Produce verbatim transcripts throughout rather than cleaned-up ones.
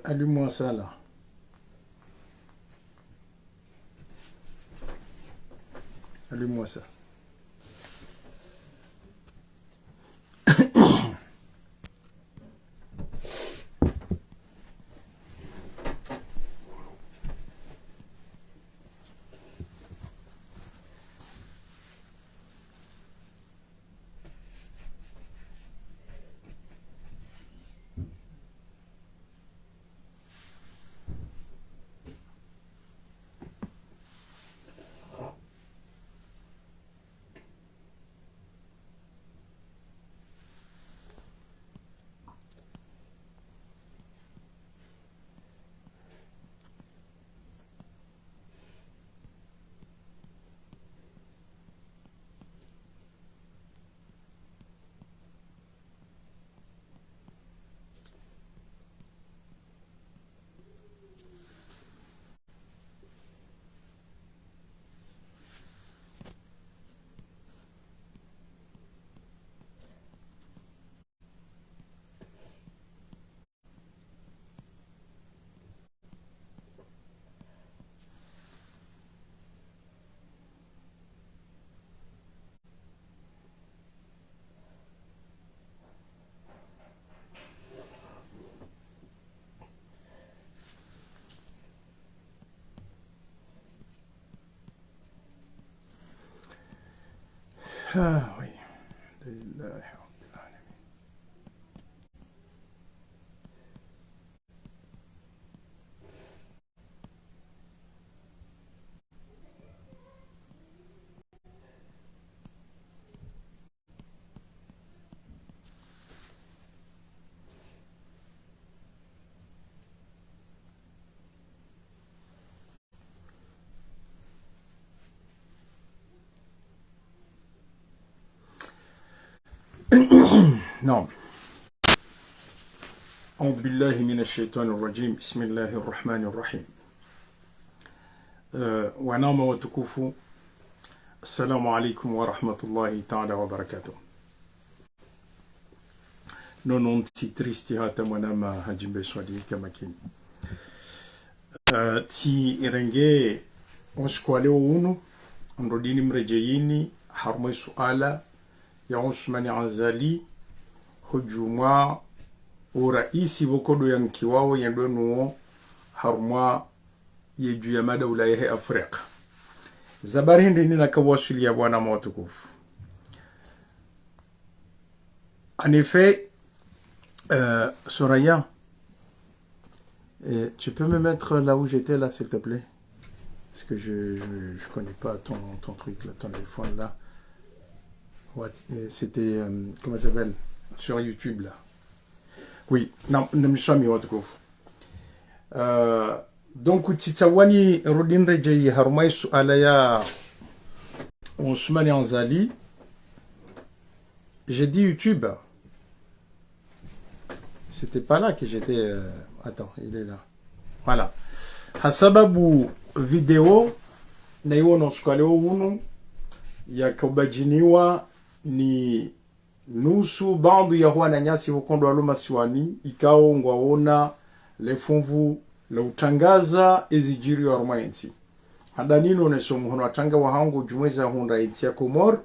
Allume-moi ça là. Allume-moi ça. Ah, oui. Naam. أعوذ بالله من الشيطان الرجيم. بسم الله الرحمن الرحيم. Eh, wananya watukufu, assalamu alaikum wa rahmatullahi ta'ala wa barakatuh. Nono ntsi triste hata mwananya Hadji Mbe Swalihi Kamakini. Eh, tsi irenge usiku wa leo unu, ndo dini mredjeyini, harumwa ye suala ya Ousmane Azali, hudjumwa uraisi pvoko ndo yankiwao yendo nuwo harumwa ye dju ya madaula yahe Afrika. Ze habari hindri nina kawaswili ya wananya watukufu. En effet, euh, Soraya, euh, tu peux me mettre là où j'étais là, s'il te plaît ? Parce que je, je, je connais pas ton, ton truc là, ton iPhone là. What, euh, c'était, euh, comment ça s'appelle ? Sur YouTube là. Oui, naam, namswamihi watukufu. Euh, donc, tsitsaha nirudi niredjeyi harumwa ye suala ya Ousmane Azali. J'ai dit YouTube. C'était pas là que j'étais, euh, attends, il est là. Voilà. Hasababu video nayiwono usiku wa leo unu yakubadjiniwa ni nusu baadhwi ya wananyasi pvoko ndo walo masiwani, ikao ngwaona le funvu la utrangaza ezidjiriyo harumwa yentsi. Handani nonese omuhono wa tanga wahangu djumwa eza hundra yentsi ya Komori.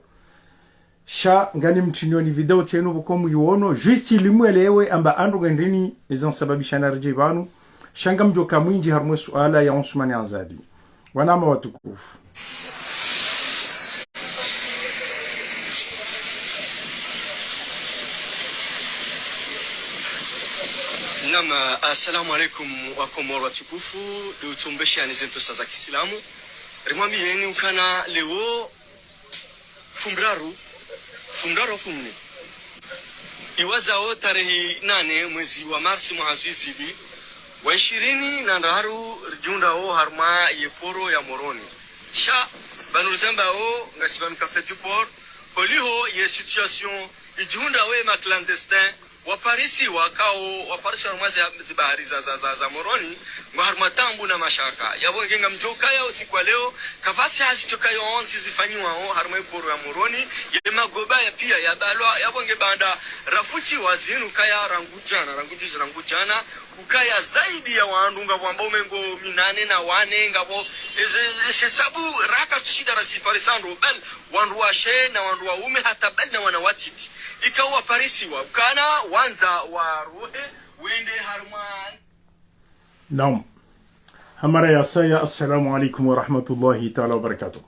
Sha ngani mtriniyoni video tsenu pvoko muyiwono, juste ili mwelewe amba ndrongo hindrini eza nsababisha naredjeyi pvanu. Sha ngamdjoka mwindji harumwa ye suala ya Ousmane Azali. Wananya watukufu. Naam, assalamu alaikum wa Komori watukufu, ndo utsombeshani ze ntsosa za kiislamu. Rimwambiyeni ukana leo fumbi raru, fumbi raru fumbi nne. Iwazao tarehi nane mwezi wa marsi mwaha zihwi zili, wa ishirini na ndraru ridjihundrao harumwa ye poro ya Moroni. Sha, pvanu rizambao, ngasi pvanu Café du Port, holiho ye situation idjihundrao ye ma clandestins, Wafarisiwa kao, Wafarisiwa harumwa zi, zibahari za, za, za, za Moroni, ngwao harumwa taabu na mashaka. Yapvo nge ngamdjo kaya usiku wa leo, kapvatsi hazi tsokayo ontsi zifanyiwao harumwa iporo ya Moroni, ye magoba ya pia yabalwa, yapvo nge baanda rafutiwa zinu kaya rangu djana, rangu juzi, rangu djana, kukaya zaidi ya wandru ngapvo wambao mengo minane na wane, ngapvo eze, eze hesabu raka tsushinda rasifari sandro, bal wandru washe na wandru waume hata bal na wana watiti. Ikao Wafarisiwa, ukana wandza warohe, wende harumwa. Naam. Hamara ya saya, assalamu alaikum wa rahmatullahi ta'ala wa barakatuh.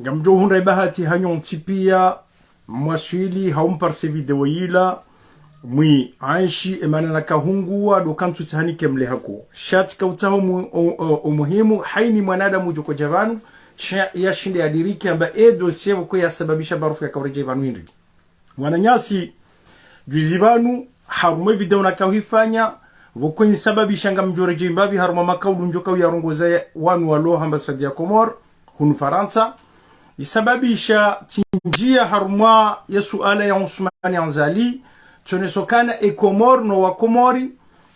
Ngamdjo hundra ibahati hanyu ntsi pia, mwaswili hau mparse video yila, mwi anshi emana na kahunguwa, ndo kantsu tsaha nike mle hako. Sha tsika utsaho mu, o, o, o muhimu, haini mwanadamu djoko dja pvanu, sha yashinde yadiriki amba e dossier pvoko yasababisha barufu ya kauredjei pvanu hindri. Wananyasi, juzi pvanu, harumwa video nakaohifanya, pvoko nisababisha ngamdjo redjei mbapvi harumwa makaulu ndjo kaoyarongoza ya, wanu walo ambassade ya Komori, hunu Farantsa, isababisha tsindjia harumwa ye suala ya Ousmane Azali, tsonesokana e Komori no Wakomori,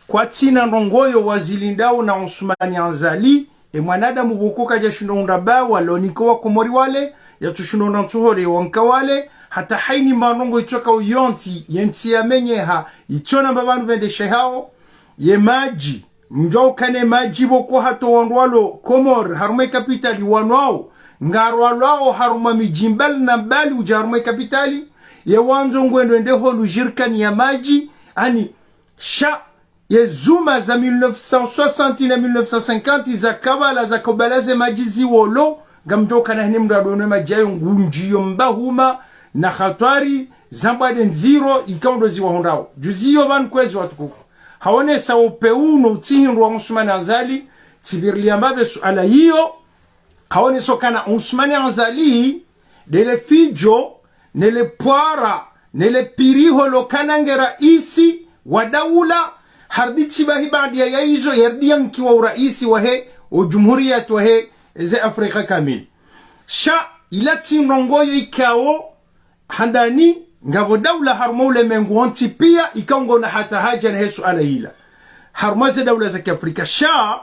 kwatsina ndrongoyo wazilindao na Ousmane Azali, e mwanadamu pvoko kadjashindo hundra bawa loniko Wakomori wale, yatsushindo hundra ntsuhole wanka wale, hata haini mandrongo itsokao yontsi, yentsi yamenyeha, itsona mbapvanu pvendeshehao, ye madji, mdjokane madji pvoko hata wandru walo Komori, harumwa e kapitali wanwao, ngarwalwao harumwa midji mbali na mbali udja harumwa e kapitali, ye wandzo ngwendo ende holu jirikani ya madji, ani, sha, ye zuma za mille neuf cent soixante na mille neuf cent cinquante za kabala, za kabala ze madji ziwolo, ngamdjokana hene mndru adonwe madji ayo ngundjiyo mbahuma, na hatwari, zambwa nde ndziro, ikao ndo ziwahundrao. Juzi iyo pvanu kwezi watukufu. Haonesa upveu no utsihindru wa Ousmane Azali, tsipvirilia mbapvi suala iyo, haonesokana Ousmane Azali, ndele fidjo, nele pwara, nele piriho lokana nge raisi wa daula, harudi tsi bahi baanda ya izo, yarudi yankiwa uraisi wahe, o jumhuriyat wahe, ze Afrika kamili. Sha, ila tsi ndrongoyo ikao, handani, ngapvo daula harumwa ulemengu wontsi pia, ikao ngona hata haja na he suala ila. Harumwa ze daula za kiafrika. Sha,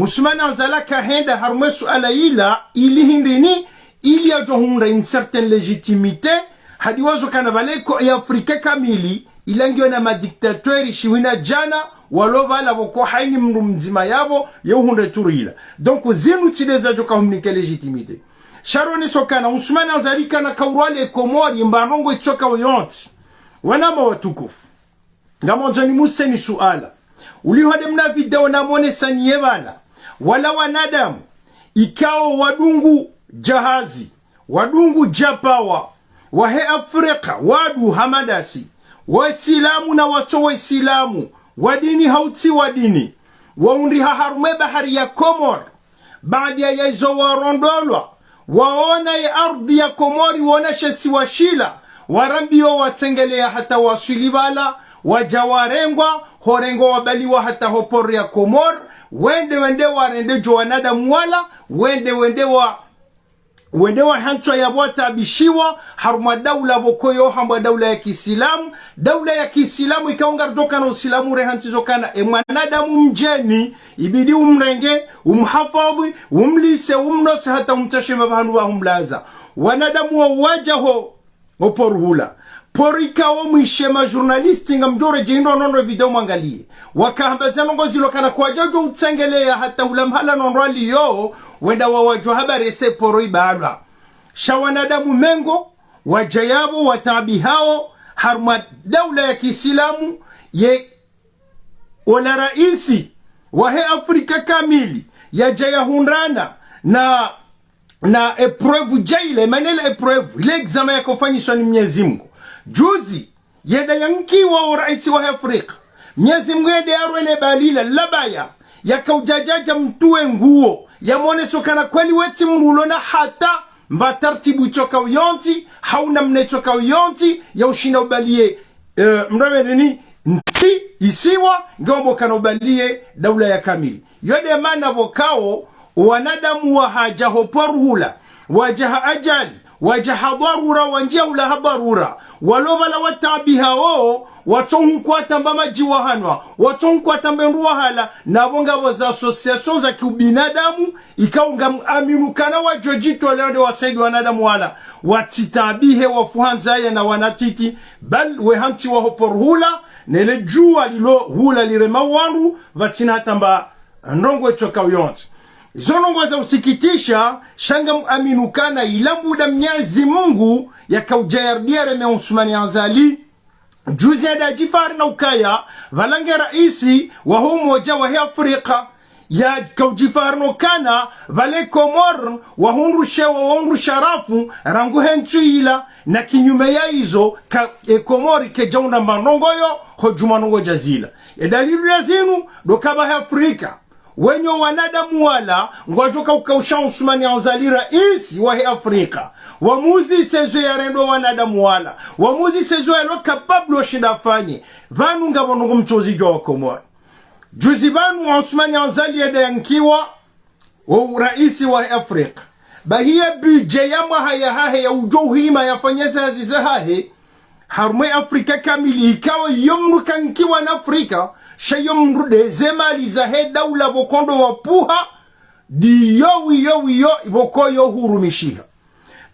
Ousmane Azali kahenda harumwa e suala ila, ili hindrini, ili yadjo hundra une certaine légitimité, hadi wazo kana pvaleko e Afrika kamili, ila ngiyo na madictateur shiwi na djana, walo pvala pvoko haini mndru mdzima yapvo, ye uhundre turu ila. Donc, zinu tsi nde zadjo kahumnike légitimité. Sha ronesokana, Ousmane Azali kana kaurwale Komori, mba ndrongo itsokao yontsi. Wanama watukufu. Ngamwandzo nimuseni suala. Uliho nde mna video namonesani ye pvala. Wala wanadamu. Ikao wadungu jahazi. Wadungu japawa. Wahe Afrika. Wandru hama ndasi. Waisilamu na watso waisilamu. Wa dini hau tsi wa dini. Waundriha harumwa e bahari ya Komori. Baanda ya izo warondolwa, waona ye ardhi ya Komori, waona she isiwa shila, warambiwa watsengeleya hata waswili pvala, wadja warengwa, horengwa wabaliwa hata ho poro ya Komori, wende wende warende djo wanadamu wala, wende wende wa, wende wahantswa yapvo wataabishiwa, harumwa daula pvoko yo hambwa daula ya kiisilamu, daula ya kiisilamu ikao ngaridjokana usilamu urehantsi zokana, e mwanadamu mdjeni, ibidi umrenge, umhafadhi, umlise, umnose hata umtsashe mapvahanu pvahumlaza. Wanadamu wa wadja ho, ho poro hula. Poro ikao mwishe ma journaliste ngamdjo redjei ndo nondro video mwangaliye. Wakahamba ze ndrongo zilo kana kwadjadjo utsengeleya hata hula mahala nondro aliyo, wenda wawadjuwa habari ese poro ibalwa. Sha wanadamu mengo, wadja yapvo wataabihao, harumwa daula ya kiisilamu, ye ola raisi wahe Afrika kamili, yadja yahundrana na, na épreuve djaile, mana ile épreuve, ile examen yakofanyiswa ni Mnyezi Mngu. Juzi, yenda yankiwa o raisi wahe Afrika. Mnyezi Mngu yende yarwele balila, labaya, yakaudjadjadja mtuwe nguo, yamonesokana kweli wetsi mndru ulo na hata, mba tartibu itsokao yontsi, hau namna itsokao yontsi, ya ushinda ubaliye, eh, mndru ambe ndeni, ntsi, isiwa, ngeombo kana ubaliye, daula ya kamili. Yo nde mana pvokao, wanadamu wahadja ho poro hula, wadja ha ajali, wadja ha dharura, wandjiya hula ha dharura. Walo pvala wataabihao, watsohunkwata mba madji wahanwa, watsohunkwata mbe ndru wahala, na pvo ngapvo za association za kiubinadamu, ikao ngam amini ukana wadjo djitolea nde wasaidiye wanadamu wala, watsitaabihe wafu ha ndzaya na wana titi, bal we hantsi waho pori hula, nele djuwa lilo hula lirema wandru, pvatsina hata mba ndrongoo itsokao yontsi. Izo ndrongoo za usikitisha, sha ngam amini ukana ilambu nda Mnyezi Mungu yakaudja yarudi yareme Assoumani Azali, juzi yadjifahari na ukaya, pvala nge raisi waho Umoja wahe Afrika, yakaudjifahari no ukana, pvale Komori, wahundru shewo, wahundru sharafu, rangu he ntsu ila, na kinyume ya izo, ka, e Komori kayidjahundra mba ndrongoo yo, ho djumwa ndrongoo dja zila. E dalili ya zinu, ndo ukaya pvahe Afrika, wenyi wanadamu wala, ngwadjo kaukausha Assoumani Azali raisi wahe Afrika. Wamuzise zo yarendo wanadamu wala. Wamuzise zo yalo capable ushinda afanye. Pvanu ngapvo ndrongoo mtsozidjuwa wa Komori. Juzi pvanu Assoumani Azali yende yankiwa o raisi wahe Afrika. Bahi ye budget ya mwaha yahahe ya udjo uhima yafanye ze hazi zahahe, harumwa ye Afrika kamili, ikao iyo mndru kankiwa na Afrika, sha iyo mndru nde ze mali zahe daula pvoko ndo wapvuha, ndiyo wiyo wiyo pvoko yo hurumishiha.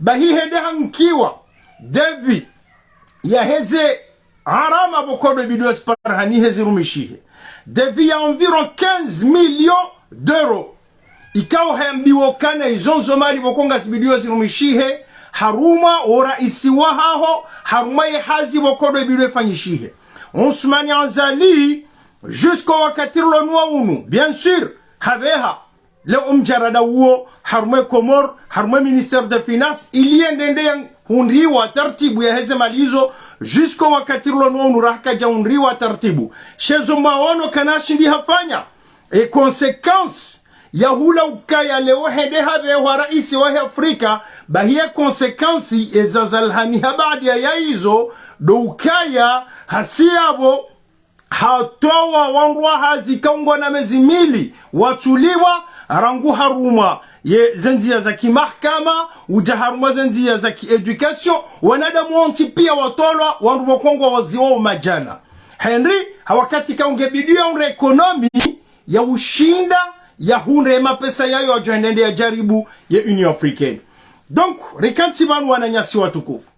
Bahi hende hankiwa devis yaheze gharama pvoko ndo ibidi wasiparahani he zirumishihe. Devis ya environ quinze millions d'euros. Ikao hambiwa ukana izo ndzo mali pvoko ngazibidi zirumishihe, harumwa o raisi wahaho, harumwa ye hazi pvoko ndo ibidi ifanyishihe. Assoumani Azali, jusqu'au wakati rilo nuwo unu, bien sûr, hapveha leo mdjarada uwo, harumwa ye Komori, harumwa ye Ministère des Finances, ili yende yende yahundriwa taratibu yaheze mali izo, jusqu'au wakati rilo nuwo unu raha kadjahundriwa taratibu. Sha ezo mwaono kana shindi hafanya. E conséquence ya hula ukaya leo hende hapvehwa raisi wahe Afrika, bahi ye conséquence eza zalihani ha baada ya izo, ndo ukaya hasi yapvo, hatowa wandru wa hazi ikao ngwana mezi mili, watsuliwa, rangu harumwa ye ze ndziya za kimahakama, udja harumwa ze ndziya za ki éducation, wanadamu wontsi pia watolwa, wandru pvoko ngwawaziwao madjana. Hende, ha wakati ikao nge bidi yahundre économie, ya ushinda, yahundre ye mapesa yayo yadjo hende yende yajaribu ye Union Africaine. Donc, rikantsi pvanu wananyasi watukufu.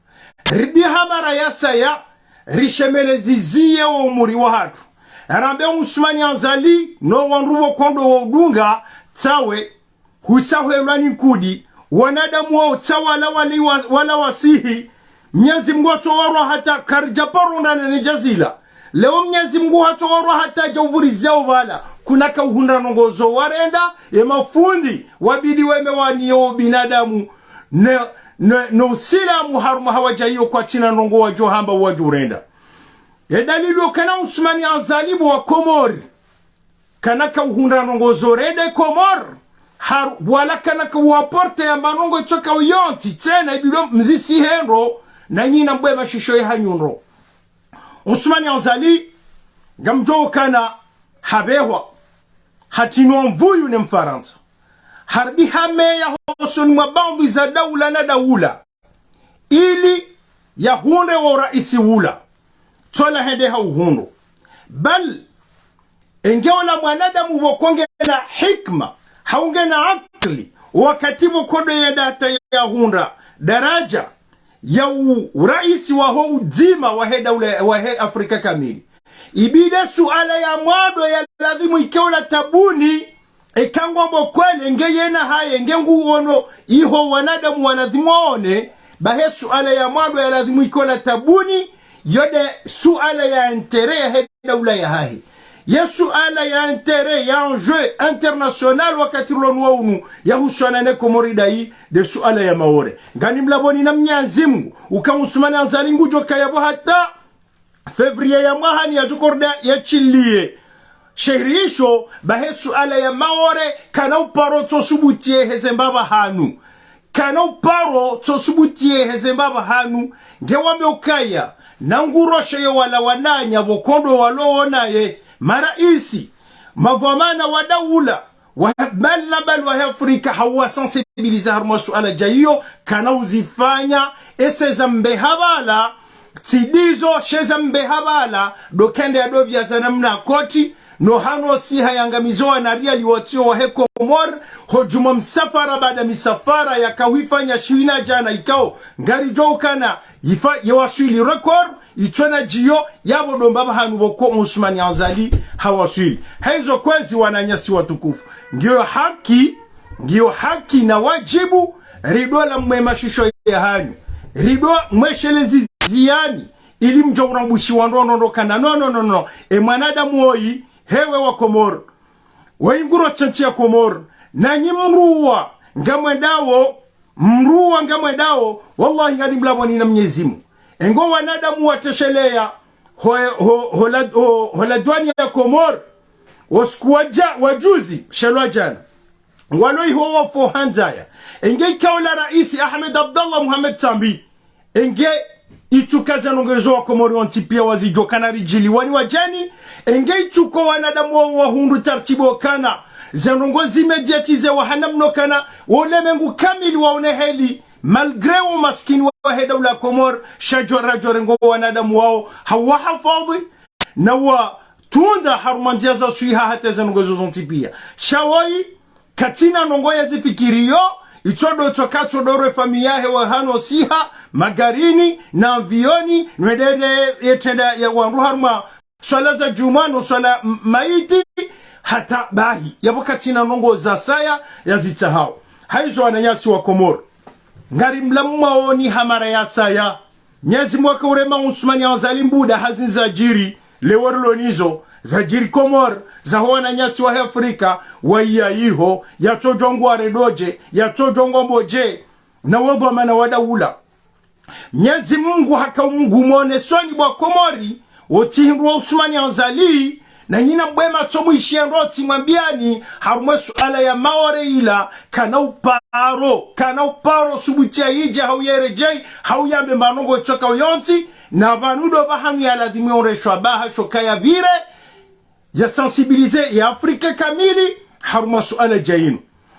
Ridi ha mara ya saya, rishemeleziziye wo umuri wahatru. Rambe Assoumani Azali, no wandru pvoko ndo waudunga, tsawe, husahwelwa ni nkudi, wanadamu wao tsawa wala wali wa, wala wasihi, Mnyezi Mngu hatsowarwa hata karidja paro ndana ne djazila. Leo Mnyezi Mngu hatsowarwa hata dja uvuriziya upvala, kuna kauhundra ndrongoo zo warenda, ye mafundi, wabidi weme waniye wo binadamu, ne, ne, no usilamu harumwa hawadja iyo kwatsina ndrongoo wadjo hamba wadjo urenda. Ye dalili ukana Assoumani Azali bo wa Komori kana kauhundra ndrongoo zo rende Komori, har-, wala kana kauapporte ya mba ndrongoo itsokao yontsi, tsena ibidi mzisihe ndro, na nyinyi mbwe mashisho yahanyu ndro. Assoumani Azali, ngamdjuwao ukana hapvehwa, hatsinwa mvuyu ne Mfarantsa. Haridi hameya hosoni mwa baadhwi za daula na daula, ili yahundre wo raisi ula. Tsola hende ha uhundru. Bal, enge ola mwanadamu pvoko ngena hikma, hau ngena akili, wakati pvoko ndo yenda hata yahundra daraja ya u-, uraisi waho udzima wahe daula, wahe Afrika kamili. Ibidi suala ya mwando ya lazimu ike ola tabuni, eka ngwambo kweli, nge yena haye, nge nguono, iho wanadamu walazimu waone, bahi ye suala ya mwando ya lazimu ike ola tabuni, yo nde suala ya intérêt yahe daula yahahe. Ye suala ya intérêt ya enjeu international wakati rilo nuwo unu yahusiana ne Komori ndayi nde suala ya Maore. Ngani mlapvoni na Mnyezi Mngu, uka Assoumani Azali ngudjo kaya pvo hata février ya mwahani yadjo korda yatshiliye shehri isho, bahi ye suala ya Maore, kana uparo tso subuti yeheze mbapvi hanu. Kana uparo tso subuti yeheze mbapvi hanu, nge wambe ukaya, na nguroshe yo wala wananya pvoko ndo walo wonaye, maraisi, madhwamana wa daula, wa mbali na mbali wahe Afrika, hau wasensibiliza harumwa suala dja iyo, kana uzifanya, ese za mbeha pvala, tsi ndizo, she za mbeha pvala, ndo kende ya ndopvi ya za namna koti, no hano siha yangamizo wana riali watsio wahe Komori, ho djumwa msafara baada misafara yaka hwifanya shiwina djana ikao, ngaridjo ukana, ifa, ye waswili record, itsona djiyo, yapvo ndo mbapvi hanu pvoko Ousmane Azali hawaswili. Haizo kwezi wananyasi watukufu. Ngiyo haki, ngiyo haki na wadjibu, rido la mwe mashusho yahanyu. Rido mweshelezi ziani, ili mdjo urambushiwa ndrongoo ndro kana. No, no, no, no. E mwanadamu woyi, hewe wa Komori. Woyi nguro tsentsi ya Komori. Nanyi mruwa, ngamwendao, mruwa ngamwendao, wallahi ngani mlapvoni na Mnyezi Mungu. Engo wanadamu watesheleya, ho, ho, ho la, ho, ho la douane ya Komori, wo usiku wa dja, wa juzi, she lwa djana. Walo iho wafo handzaya. Enge ikao la raisi Ahmed Abdallah Mohamed Sambi. Enge itsuka ze ndrongoo zo wa Komori wontsi pia wazidjuwa kana ridjiliwa ni wadjeni. Enge itsuka wanadamu wa, wahundru tartibu kana. Ze ndrongoo zimediatize wa hana mno kana. Wo ulemengu kamili waone heli. Malgré wo maskini wahe daula Komori. Sha djo radjo rengo wanadamu wao. Hawahafadhwi. Na watunda harumwa ndzia za swiha hata ze ndrongoo zo zontsi pia. Sha woyi, katsina ndrongoo ya zifikiriyo, itsodo tsoka tsodo re famiyi yahe wa hano siha, magarini, na avioni, nwedede ye trenda ya wandru harumwa swala za djumwa no swala m-, maiti, hata bahi. Yapvo katsina ndrongoo za saya ya zitsahao. Haizo wananyasi wa Komori. Ngari mlamu mwaoni hamara ya saya. Mnyezi Mungu haka urema Ousmane Azali mbuda hazi zadjiri, leo rilo nizo, zadjiri Komori, zaho wananyasi wahe Afrika, wa iya iho, yatsodjongwa redodje, yatsodjongwa mbodje, na wadhwamana wa daula. Mnyezi Mungu haka umgumone soni bwa Komori, wotsihindru wa Ousmane Azali, na nyina mbwe matso mwishiya ndrotsi mwambiani, harumwa suala ya Maore ila, kana uparo, kana uparo subuti ya idje, hau yeredjei, hau yambe mba ndrongoo itsoka uyontsi, na pvanu ndo pvahanu ya ladhimu yonreshwa baha shoka ya pvire, ya sensibiliser ya Afrika kamili, harumwa suala dja inu.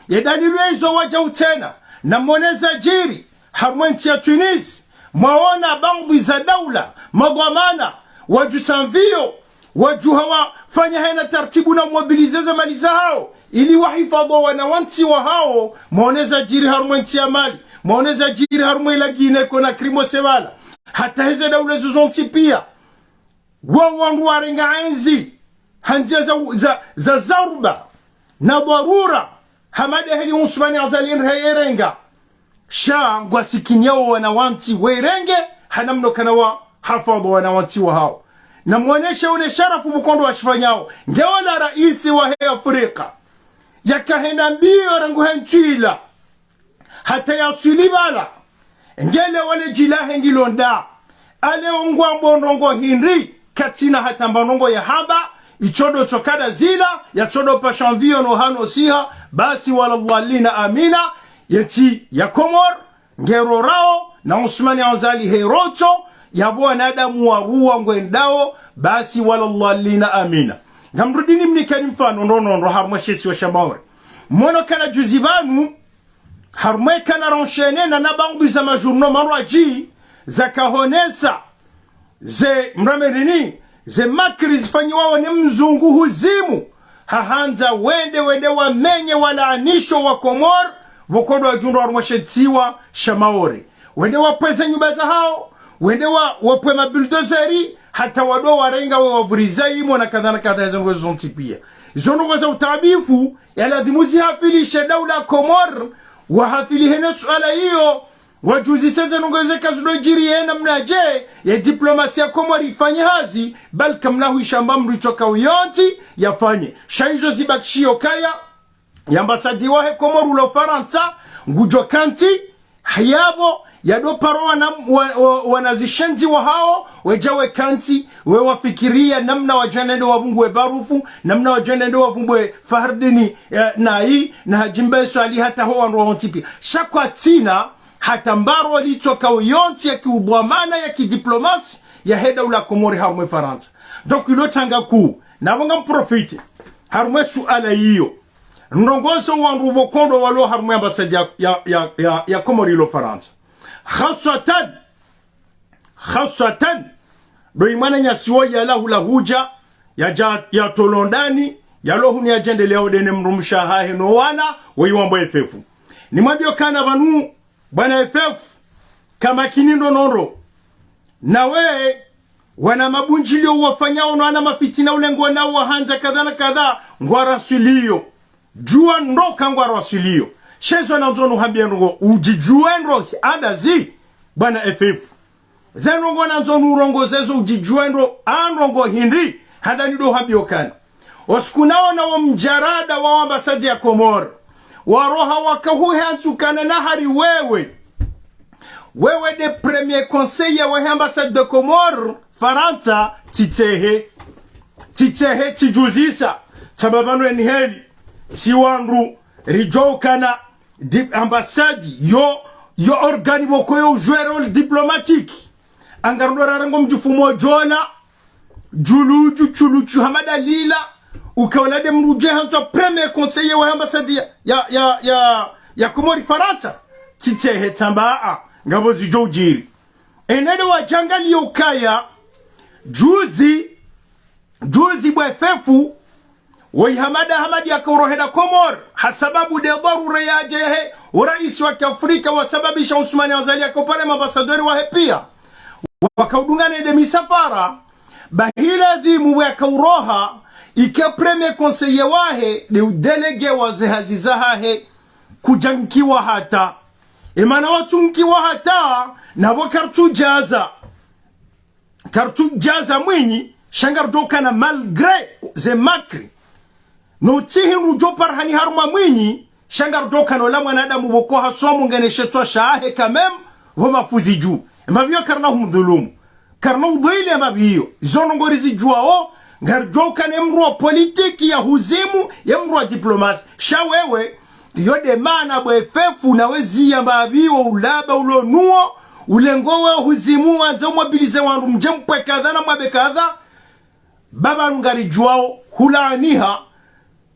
Ye dalili ya izo wadja utsena, na mwone zadjiri, harumwa ntsi ya Tunisie, mwaona baadhwi za daula, madhwamana, wadjusa mvio, wadjuha wafanya hena tartibu na mobiliser za mali zahao, ili wahifadhwi wana wa ntsi wahao, mwaone zadjiri harumwa ntsi ya Mali, mwaone zadjiri harumwa ila Guinée Conakry mose pvala. Hata heze daula zo zontsi pia. Wo wandru warenga enzi, ha ndzia za, za, za zaruba, na dharura, hama de heli Ousmane Azali nreyerenga. Sha ngwasikiniya wo wana wa ntsi werenge, hana mno kana wahafadhwi wana wa ntsi wahao. Na mwoneshe une sharafu bukondo washifanyao. Nge wola raisi wahe Afrika. Yaka henda mbio rangu he ntsi ila. Hata yaswili pvala. Ngele wale djilahe ngilo nda. Ale ongwambo ndrongoo hindri. Katsina hata mba ndrongoo ya hamba. Itsodo tsoka da zila. Yatsodo pasha mvio no hano siha. Basi wala dhwalina amina. Ye ntsi ya Komori. Ngerorao. Na Ousmane Azali herotso. Yapvo wanadamu waruwa ngwendao. Basi wala dhwalina amina. Ngamrudini mnikeni mfano ndro ndro ndro harumwa she isiwa sha Maore. Mwono kana juzi pvanu. Harumwa kana renchaîner na, na baadhwi za majournaux marwadji, zaka honesa, ze mramirini, ze makri zifanyiwao ni mzungu huzimu, hahandza wende, wende wamenye walaanishwa wa Komori, bukondo wadjundru harumwa she isiwa sha Maore. Wende wapvweze nyumba zahao, wende wa, wapvwe mabuldozeri, hata wado warenga we wavuriza imo na kadha na kadha, izo ndrongoo zontsi pia. Izo ndrongoo za utaabifu, ya ladhimu zihafilishe daula Komori, wahafili hene suala iyo, wadjuzise ze ndrongoo zeka zidodjiri ye namnadje, ye diplomasi ya Komori ifanye hazi, bali kamna huishamba mdru itsoka uyontsi, yafanye. Sha izo zibakishiyo kaya, ye ambasadi wahe Komori ulo Farantsa, ngudjo kantsi, hayapvo, yado paro wana, wa, wa, wana zishenzi wahao, wedja wekantsi, we wafikiriya, namna wadjo nende wapvunguwe Barufu, namna wadjo nende wapvunguwe Fahardini, eh, nayi, na Hadji Mbae Swalihi hata ho wandru wa ontsi pia. Sha kwatsina, hata mbaro litsoka uyontsi ya kiudhwamana ya kidiplomasi, yahe daula Komori harumwa Farantsa. Donc, ilo tanga kuu, na pvo ngamprofite, harumwa suala iyo. ndrongoo zo wandru pvoko ndo walo harumwa ye ambassade ya, ya, ya, ya, ya Komori ilo Farantsa. Khaswatan, khaswatan, ndo imwananyasi wo yalawa hula hudja, yadja, yatolwa ndani, yalo hunu yadjendelea wo ndene mdrumshe wahahe no wana, wo iwambwa Efefu. Nimwambie ukana pvanu, bwana Efefu, kamakini ndo nondro. Nawe, wana mabundjilio wafanyao no wana mafitina ulengo nao wahandza kadha na kadha, ngwaraswilio. Djuwa ndro ka ngwaraswilio. Sha ezo nandzo nuhambie ndrongoo, udjidjuwe ndro andazi, bwana Efefu. Ze ndrongoo nandzo nurongoze zo udjidjuwe ndro, a ndrongoo hindri, handani ndo hambio ukana. Osiku naona wo mdjarada wa ambassade ya Komori, waroha wakahuhe antsukana na hari wewe. Wewe nde premier conseiller wahe ambassade de Comores, Farantsa, tsitsehe. Tsitsehe, tsidjuzisa. Tsamba pvanu eni heli. Si wandru, ridjuwa ukana di-, ambassade, yo, yo organe pvoko yo ujouer rôle diplomatique. Anga ndo rarengo mdjufu modjola, djuludju, tsulutsu, Hamada Lila, uka ola nde mdru dje handzwa premier conseiller wa ambassade ya, ya, ya, ya, ya Komori Farantsa. Tsitsehe tsamba, a, ngapvo zidjo udjiri. Ene nde wadjangaliyo ukaya, juzi, juzi bwa Efefu, woyi Hamada Hamadi yakaurohenda Komori, ha sababu nde dharura yadje yahe, uraisi wa kiafrika wasababisha Assoumani Azali yakaupare maambasadori wahe pia. Wakaudungana nde misafara, bahi ladhimu yakauroha, ike premier conseiller wahe, nde udélégué wa ze hazi zahahe, kudjankiwa hata. Emana watsunkiwa hata, napvo kartsudjaza. Kartsudjaza Mwinyi, sha ngarudjo ukana malgré ze makri. No tsi hindru djo parihani harumwa Mwinyi, sha ngarudjo ukana ola mwanadamu pvoko hasomo ngena she tswa shahe quand même, pvo mafuzi dju. Embapvi iyo karina humdhulumu. Karina udhwili embapvi iyo. Izo ndrongoo rizidjuwao, ngarudjo ukana emdru wa politiki ya huzimu, emdru wa diplomasi. Sha wewe, iyo nde mana bwa Efefu nawe ziya mbapvi wo ulaba ulo nuwo, ulengo we huzimu wandze umobilize wandru mdje mpve kadha na mwambe kadha, baba ngaridjuwao, hulaaniha,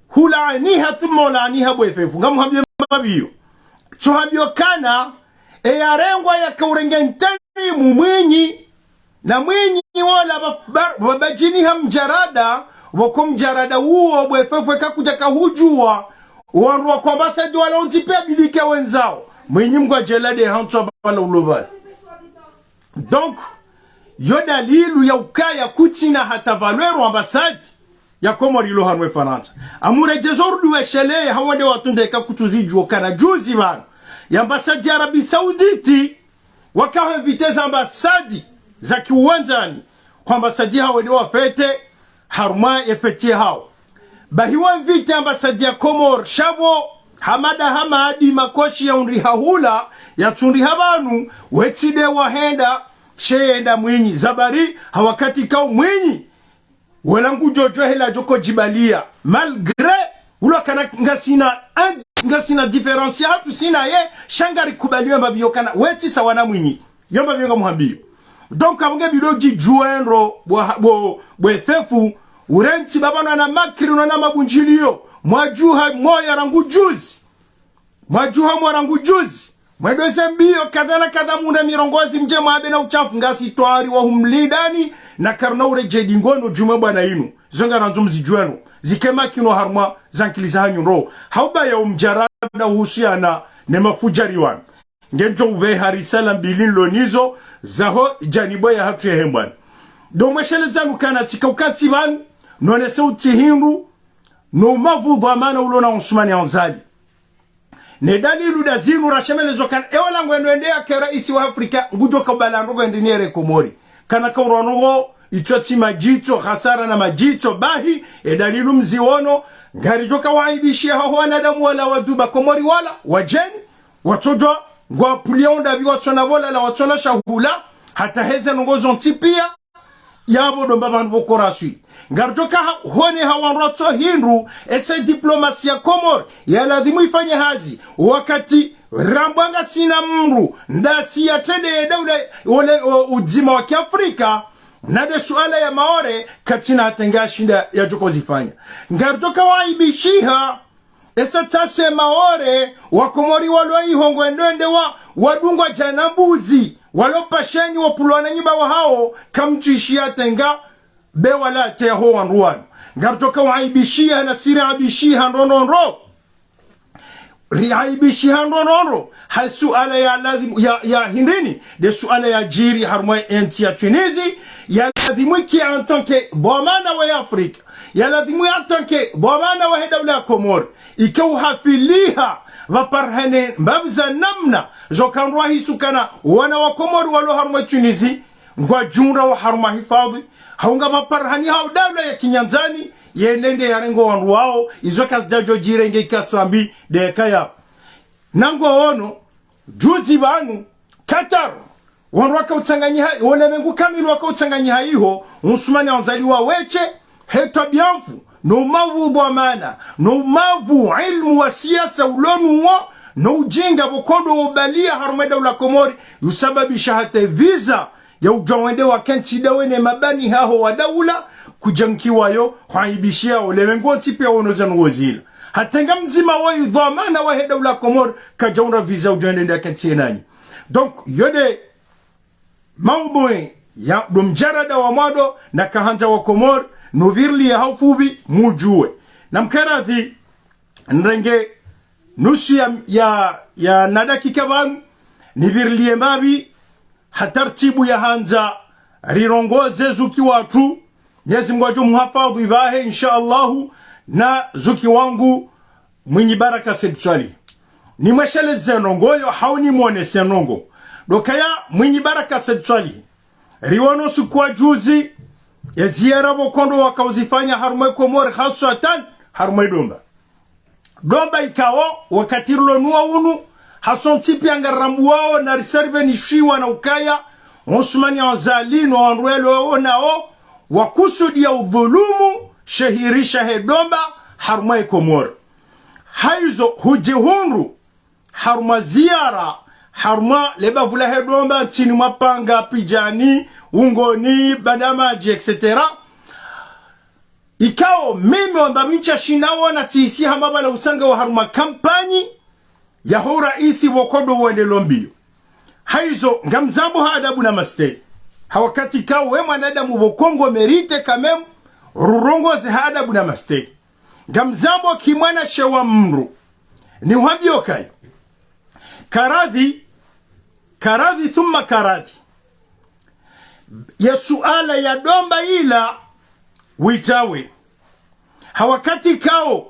hulaaniha, thumma hulaaniha bwa Efefu. Ngamuhambio mbapvi iyo. Tsuhambio ukana, eyarengwa yakaurenge ntani mu Mwinyi, na Mwinyi wola ba-, ba-, babadjiniha mdjarada, pvoko mdjarada uwo bwa Efefu kakudja kahudjuwa, wandru wa ku ambassade wala wontsi pia bilike wendzawo. Mwinyi mgwadjela nde hantswa pvala ulo pvala. Donc, yo dalilu ya ukaya kutsina hata valeur ambassade ya Komori ilo hanu Farantsa. Amuredjezo rudi wesheleye, hawo nde watsunde kakutsuzidjuwa ukana juzi pvanu. Ye ambassade ya Arabie Saoudite, waka invité ze ambassade za kiwandzani, hwa ambassade hawo nde wafete, harumwa ye fête yahawo. Bahi wa invité ambassade ya Komori, sha pvo, Hamada Hamadi makoshi ya undriha hula, yatsundriha pvanu, wetsi nde wahenda, she yenda Mwinyi. Zabari, ha wakati kao Mwinyi, wala ngudjo djo hela djo kodjibalia. Malgré, ulo ukana ngasina, un, ngasina différence yahatru sinaye, sha ngarikubaliyo mbapvi iyo ukana, wetsi sawa na Mwinyi. Iyo mbapvi iyo ngamuhambio. Donc, apvo nge bidi udjidjuwe ndro, bwa, bwa, bwa Efefu, urentsi baba nana makri nana mabundjilio, mwadjuha moya rangu juzi. Mwadjuha moya rangu juzi. Mwendeze mbio kadha na kadha munda mirongozi mdje mwambe na uchafu ngasi twari wa humlindani na karina uredjei ngono djumwe bwana inu. Zo ngarandzo mzidjuwe ndro. Zike makini harumwa ze ankili zahanyu ndro. Ha ubaya wo mdjarada uhusiana ne mafudjari wanu. Ngendjo upveha risala mbili nilo nazo, zaho djanibu yahatru yahe mbwana. Ndo mwesheleza nukana tsika ukantsi pvanu, nonese utsi hindru, no mavu dhwamana ulo na Assoumani Azali. Ne dalilu nda zinu rashemeleza ukana, ewa langu eno ende yake raisi wa Afrika, ngudjo kabala ndrongoo ende niyere Komori. Kana kaurwa ndrongoo, itswa tsi madjitso, hasara na madjitso, bahi, e dalilu mziono, ngaridjo kawaibishiha ho wanadamu wala waduba Komori wala, wadjeni, watsodjuwa, ngwapvulia undapvi watsona pvolala, watsona shahula, hata heze ndrongoo zontsi pia, yapvo ndo mbapvi pvanu pvoko raswili. Ngaridjo kaha, hone ha wandru watso hindru, ese diplomasi ya Komori, ya ladhimu ifanye hazi, wakati rambwa ngasina mdru, ndasi yatrende ye daula, ole, o, udzima wa kiafrika, na nde suala ya Maore, katsina hata nge ashinda yadjo kozifanya. Ngaridjo kawaibishiha, Esa tsase Maore, Wakomori walo iho ngwendo ende wa, wadungwa djana mbuzi, walo pasheni wapvulwa na nyiba wahao, kamtsuishiya tenga, be wala teho wandru wanu. Ngaridjoka uaibishiha na siri aibishiha ndro ndro ndro. Riaibishiha ndro ndro ndro. Ha suala ya ladhimu, ya, ya hindrini, nde suala yadjiri harumwa entsi ya Tunisie, ya ladhimu ki en tant que dhwamana wa Afrika. Ya ladhimu en tant que dhwamana wahe daula ya Komori. Ike uhafiliha, pvaparihane mbapvi za namna, zo kandrwa hisukana, wana wa Komori walo harumwa Tunisie, ngwadjundrao harumwa hifadhwi, hau ngapvaparihani hau daula ya kinyandzani, yende nde yarenge wandru wao, izo kazidjadjo djiri nge ika sambi, nde kaya. Na ngoono, juzi pvanu, Qatar, wandru waka utsanganyiha, wolemengu kamili waka utsanganyiha iho, Ousmane Azali waweshe, he twabiya mfu, no umavu dhwamana, no umavu ilmu wa siasa ulo nuwo, no ujinga pvoko ndo wobaliya harumwa daula Komori, yusababisha hata visa, ya udjo wende wakentsi ndawe ne mabani haho wa daula, kudjankiwayo, hwaibishiya wolemengu wontsi piya wono zanu wozila. Hata nga mdzima wayi dhwamana wahe daula Komori, kadjaundra visa udjo wende nde akentsi yenanyi. Donc, yo nde maudhui ya ndo mjarada wa mwando nakahandza wa Komori, nupvirilie ha ufupvi mudjuwe. Na mkaradhi, nirenge nusu ya, ya, ya na dakika pvanu, nipvirilie mbapvi, ha tartibu ya handza, rirongoze zuki watru, Mwenyezi Mungu yadjo muhafadhwi pvahe, insha Allahu, na zuki wangu, Mwinyi Baraka Said Swalihi. Nimwesheleze ndrongoo yo, hau nimwonese ndrongoo. Ndo kaya Mwinyi Baraka Said Swalihi. Riwono usiku wa juzi, ye ziara pvoko ndo waka uzifanya harumwa Komori, haswatan harumwa Domba. Domba ikao, wakati rilo nuwo unu, hasontsi piya ngarirambuwao na risarive nishiwa na ukaya, Ousmane Azali no wandru walo wao nao, wakusudiya udhulumu, she hiri shahe Domba, harumwa Komori. Haizo hudjihundru, harumwa ziara, harumwa le bavu lahe Domba, ntsini mwa Panga, Pidjani, Ungoni, Bandamadji, et cetera. Ikao, mimi wamba mi ntsashinda wona tsisi hama pvala usanga wa harumwa kampanyi, ya ho uraisi pvoko ndo wende lombiyo. Haizo, ngamzambo ha adabu na mastehi. Ha wakati ikao, we mwanadamu pvoko ngo mérité quand même, rurongoze ha adabu na mastehi. Ngamzambo ki mwanashe wa mndru. Nihuambiyo kaya. Karadhi, karadhi thumma karadhi. Ye suala ya Domba ila witawe. Ha wakati ikao,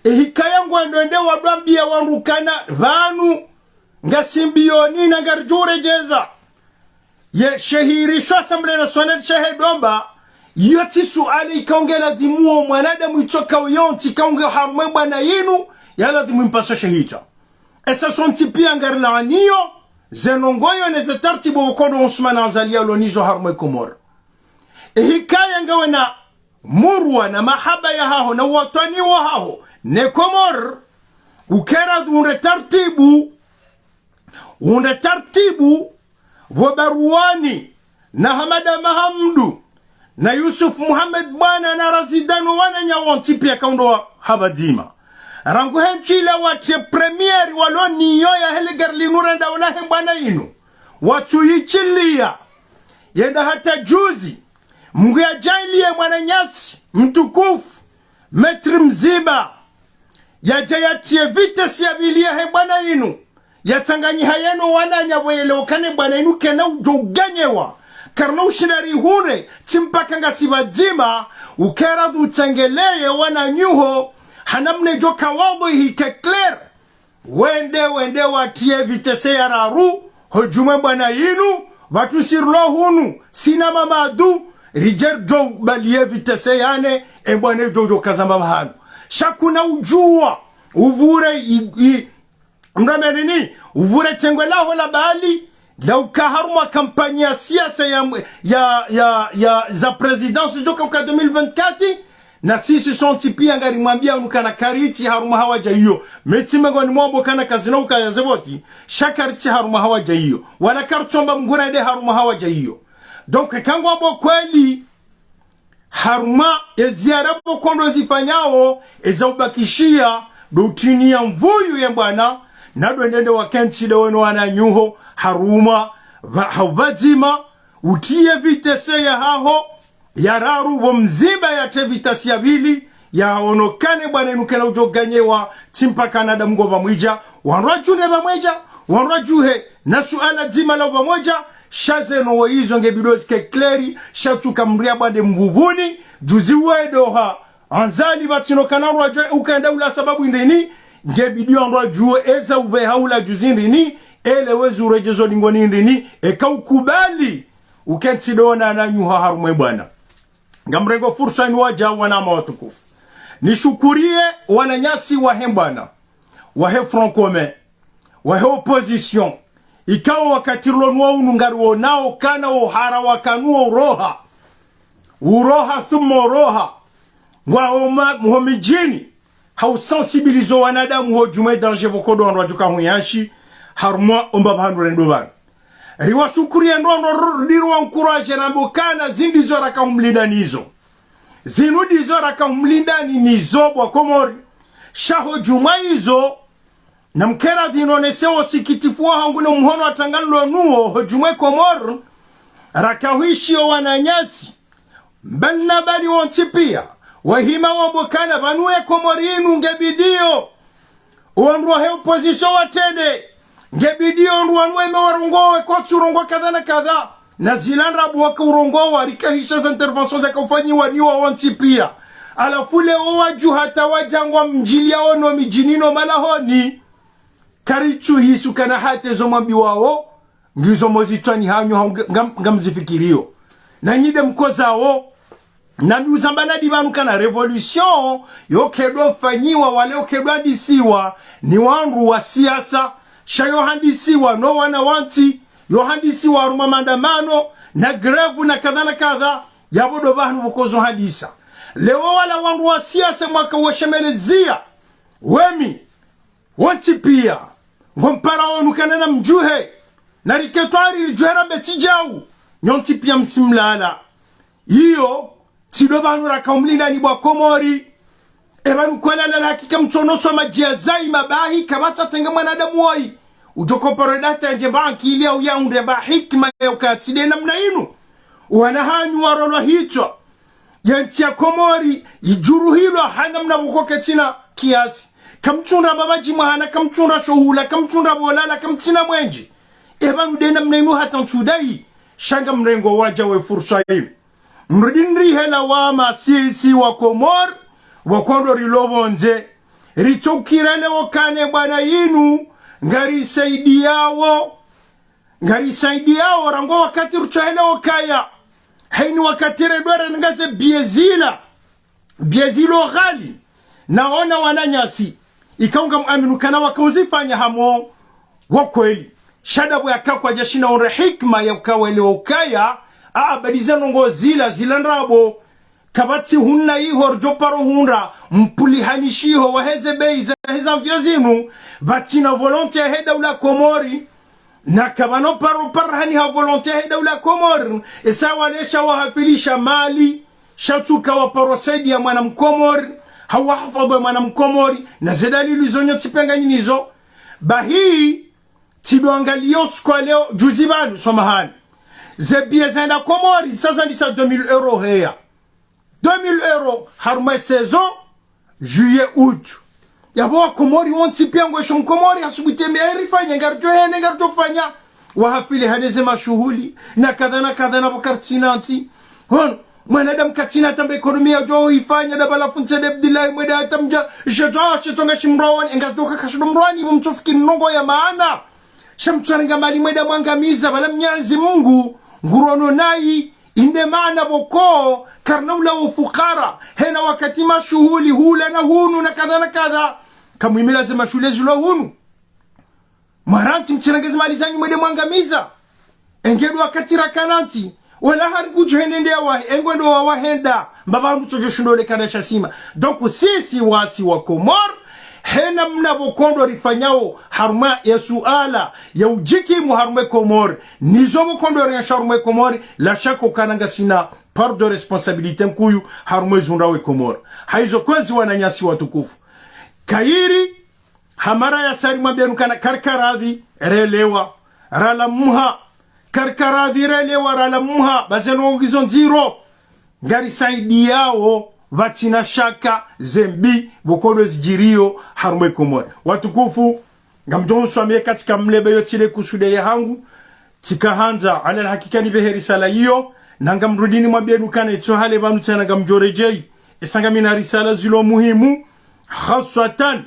ehikaya ngwendo ende wadjwambiya wandru ukana pvanu, ngasi mbiyoni na ngaridjo uredjeza. Ye she hiri sho Assemblée Nationale shahe Domba, iyo tsi suala ikao nge ladhimu wo mwanadamu itsoka uyontsi ikao nge harumwa bwana yinu, ya ladhimu mpasa she hita. Esa sontsi piya ngarilaaniyo, ze ndrongoo yo ne ze tartibu pvoko ndo Ousmane Azali yalo nizo harumwa Komori. Ehikaya ngawe na murwa na mahaba yahaho na uwatwani wahaho ne Komori, ukaradhi undre tartibu, undre tartibu, pvo Baruani, na Hamada Mahamdu, na Yusuf Muhammad Bwana na Razida no wananya wontsi piya kaundo wa hapvadzima. Rangu he ntsu ila watriye première walo niyo ya he ligari linu renda ula he mbwana inu. Watsu yichiliya. Yenda hata juzi. Mngu yadjaaliye mwananyasi, mtukufu, Maître Mzimba. Yadja yatriye vitesse ya pvili yahe mbwana inu. Yatsanganyiha yeno wananya pvo yelewa ukana e mbwana inu kayina udjo uganyewa. Karina ushinda rihundre, tsi mpaka ngasi pvadzima, ukaradhi utsengeleye wananyaho, ha namna idjo ka wadhwihi ke clair. Wende, wende watriye vitesse ya raru, ho djumwa e mbwana inu, pvatsu sirilo hunu, sina Mamadu, ridje ridjo ubaliye vitesse ya nne, e mbwana idjo udjo kazamba pvahanu. Sha kuna udjuwa, upvure i, i, mramenini, upvure tengwe laho la bali, la uka harumwa kampanyi ya siasa ya, ya, ya, ya za présidence djoka uka deux mille vingt-quatre, na sisi sontsi piya ngarimwambiya unu ukana karitsi harumwa hawadja iyo. Mi tsi mengoni mwa wambao ukana kazina ukaya ze voti, sha karitsi harumwa hawadja iyo. Wala karitsomba Mngu rende harumwa hawadja iyo. Donc, eka ngwambao kweli, harumwa e ziara pvoko ndo zifanyao, eza ubakishiya, ndo utriniya mvuyu ye bwana, na ndo ndende wakentsi nde weno wananyaho, harumwa, pva-, ha upvadzima, utriye vitesse yahaho, ya raru, pvo mdzima yatre vitesse ya pvili, yaonekane bwana inu kena udjo ganyewa, tsi mpaka wanadamu ngo pvamwedja, wandru wadjunde pvamwedja, wandru wadjuhe, na suala dzima la upvamwedja, sha zeno wo izo nge bidi zike clair, sha tsuka mria bwande mvuvuni, djuzi wedoha, Anzali pvatsina ukana wandru wadjuhe uka nda ula sababu ndrini, nge bidi wandru wadjuhe eza upveha ula djuzi ndrini, ele wezi uredjezo lingoni ndrini, eka ukubali, ukentsi ndo wananyaho harumwa ye bwana. Ngamrengo fursa inu wadjau wananya watukufu. Nishukuriye wananyasi wahe bwana, wahe Front Commun, wahe opposition. Ikao wakati rilo nuwo unu ngariwonao kana wo uhara wakana wo uroha. Uroha thumma uroha. Ngwao ma-, ho midjini. Ha usensibiliser wanadamu ho djumwa ye danger pvoko ndo wandru wadjuka huyanshi, harumwa omba pvanu rendo pvanu. Riwashukuriye ndo ndo r-, riwaencourager ramba ukana zinu ndizo raka humlindani nizo. Zinu ndizo raka humlindani nizo bo wa Komori. Sha ho djumwa izo, namkere pvinu nonese wo usikitifu wahangu no mhono watanga nilo nuwo ho djumwa ye Komori, raka hwishiyo wananyasi, mbali na mbali wontsi piya, wahima wamba ukana pvanu ye Komori inu nge bidiyo wandru wahe opposition watrende, nge bidiyo wandru wanu weme warongowe kwatsu rongowa kadha na kadha, na zila ndrabo waka urongowa, rikahisha za intervention zaka ufanyiwa ni wo wontsi piya. Halafu leo wadju hata wadja ngwamdjiliyao no midjini no malahoni, karitsu hisi ukana hata ezo mwambiwao, ngizo mo zitswani hanyu hau nga-, ngam-, ngamzifikiriyo. Na nyi nde mkozawo, nami uzamba nadi pvanu kana révolution, yo kedwa fanyiwa, wala yo kedwa handisiwa, ni wandru wa siasa, sha yo handisiwa, no wana wantsi, yo handisiwa harumwa maandamano, na grève na kadha na kadha, yapvo ndo pvanu pvoko zo handisa. Leo wala wandru wa siasa mwaka washemeleziya, wemi, wontsi piya, ngompara wonu kana namdjuhe, na rike twari ridjuhe rambe tsi djau, nyontsi piya msimlala. Iyo, tsi ndo pvanu raka humlindani bo wa Komori. E pvanu kwela la hakika mtsono swa madjia zayi mabahi kapvatsa tenga mwanadamu woyi. Udjo kompara data ndje mba ankili ya uya undre mba hikima ya uka tsi nde namna inu. Wana hanyu warolwa hitswa. Ye ntsi ya Komori, idjuruhilwa ha namna pvoko ketsina kiasi. Kamtsundra mba madji mwahana, kamtsundra sho hula, kamtsundra pvo lala, kamtsina mwenje. E pvanu nde namna inu hata ntsu dayi, sha ngamrengo wadja we fursa inu. Mrudi nrihe lawama sisi wa Komori, wakondo rilo pvondze. Ritsokirele okane bwana inu, ngarisaidiyawo. Ngarisaidiyawo rangu wakati rutsohele okaya. Hayini wakati redwere ngaze biyezila. Biyezilo ghali. Naona wananyasi. Ikao ngamwaminu kana waka uzifanya hamo wa kweli. Sha ndapvo yaka kwadja shinda undre hikima ya ukawele okaya. Aa, badi ze ndrongoo zila, zila ndrabo. Kapvatsi hunna iho ridjo paro hundra, mpulihanishiho, waheze beyi za heza mvio zinu, pvatsina volonté yahe daula Komori, na kapvano paro parahani ha volonté yahe daula Komori, esa walesha wahafilisha mali, sha tsuka waparo saidiya mwana Mkomori, hau wahafadhwi mwana Mkomori, na ze dalili zo nyontsi piya nganyinazo, bahi, tsidjo angaliya usiku wa leo, djuzi pvanu, samahani. Ze biye zenda Komori, sasa ndisa deux mille euros heya. Deux mille euros harumwa saison, juillet, août. Yapvo wa Komori wontsi piya ngwesho Mkomori hasubuti yambe, "Eh, rifanye, ngaridjo hene, ngaridjo fanya." Wahafili hane ze mashuhuli, na kadha na kadha na pvo karitsina ntsi. Hono, mwanadamu katsina tamba ekonomi yadjo ifanya, ndapvo halafu ntsi nde bdilayi mweda hata mdja, jedjo, shetso ngashi mrowani, engadjo kaka shindo mrowani, pvo mtsofikiri ndrongoo ya maana. Sha mtsorenga mali mweda mwangamiza, pvala Mnyezi Mungu, ngurono nayi, inde maana pvoko, karina ula ufukara, hena wakati mashuhuli, hula na hunu na kadha na kadha. Kamwimila ze mashuhuli zilo hunu. Mwarantsi mtsirenge ze mali zanyu mwede mwangamiza. Engedwa wakati rakana ntsi. Wala hari kudjo hende nde yawahe, engwe ndo wawahenda. Mbapvi mtsodjo shindo le kana shasima. Donc, sisi wasi wa Komori, hena mna pvokondo rifanyao harumwa ye suala ya udjikimu harumwa ye Komori. Nizo pvokondo rienshi harumwa ye Komori, la shaka ukana ngasina part de responsabilité nkuu harumwa ye zundra we Komori. Hayizo kwezi wananyasi watukufu. Kayiri, ha mara ya saya rimwambiyeni ukana karikaradhi relewa, ralamuha. Karikaradhi relewa, ralamuha. Ba ze ndrongoo ngizo ndziro. Ngarisaidiyao, pvatsina shaka, ze mbi pvoko ndo zidjiriyo harumwa ye Komori. Watukufu, ngamdjo huniswamihi katsika mlebe yo tsi le kusude yahangu, tsika handza, ala alhakika nipvehe risala iyo, na ngamrudi nimwambiyeni ukana yitso hale pvanu tsena ngamdjo redjeyi. Yesa ngamina risala zilo muhimu, khaswatan,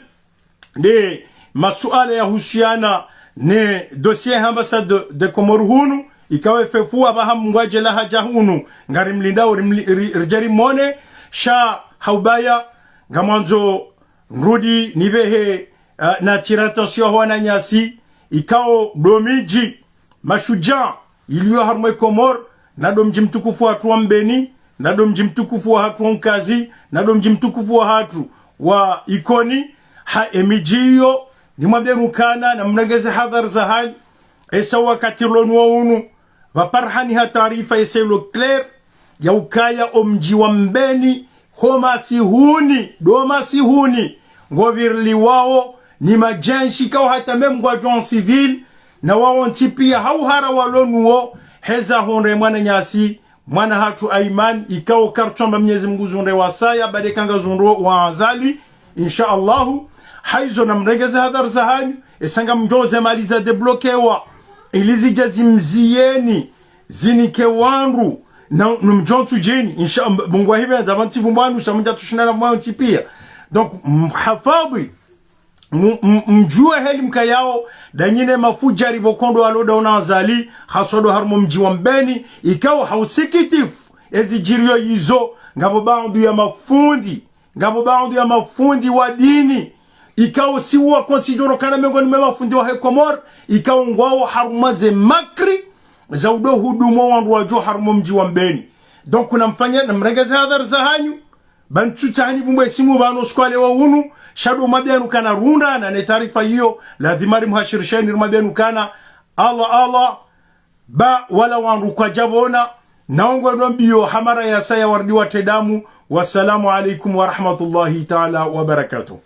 nde masuala yahusuyana ne dossier ya ambassade de, de Comores hunu, ikao F F U apvaha mngwadje la hadja hunu, ngarimlindao rimli-, ri-, ridje rimwone, sha ha ubaya, ngamwandzo nrudi nipvehe, ah, na tiratasi ya wananyasi, ikao ndo midji mashudjaa iliyo harumwa ye Komori, na ndo mdji mtukufu wahatru wa Mbeni, na ndo mdji mtukufu wahatru wa Nkazi, na ndo mdji mtukufu wahatru wa Ikoni. Ha ye midji iyo, nimwambiyeni ukana, namrengeze hadhari zahanyu, yesa wakati rilo nuwo unu, pvapvariha ni ha taarifa yesa ilo clair, ya ukaya o mdji wa Mbeni, ho masihuni, ndo masihuni, ngopviriliwao ni madjenshi ikao hata même ngwadjo en civil, na wao ntsi piya ha uhara walo nuwo, heza hundre mwananyasi, mwana hatru Aiman, ikao karitsomba Mnyezi Mngu zundre wasaya, ba nde ka ngazundro wa Azali, insha Allahu. Hayizo namrengeze hadhari zahanyu, yesa ngamdjo zemaliza débloquéwa, ili zidje zimziyeni, zinike wandru, na, na mdjo ntsu djini, insha, Mngu ahipvendza, pvantsi pvumwanu, sha mdja tsushindana mwayo ntsi piya. Donc, mhafadhwi, m-, m-, mdjuwe heli mkayao, ndanyi ne mafudjari pvoko ndo walo ndawo na Azali, haswa ndo harumwa mdji wa Mbeni, ikao ha usikitifu, ezidjiriyo yizo, ngapvo baadhwi ya mafundi, ngapvo baadhwi ya mafundi wa dini, ikao si wa considéré ukana mengoni mwe mafundi wahe Komori, ikao ngwao harumwa ze makri, za udo hudumu wandru wadjo harumwa mdji wa Mbeni. Donc, namfanye, namrengeze hadhari zahanyu, ba ntsutsaha nipvumbwe simu pvanu usiku wa leo unu, sha ndo mwambiyeni ukana rundra na ne taarifa iyo, lazima rimhashirisheni rimwambiyeni ukana, Allah, Allah, ba wala wandru kwadjapvona, na ongwe no mbiyo ha mara ya saya warudi wa tedamu. Wassalamu alaikum wa rahmatullahi taala wa barakatuh.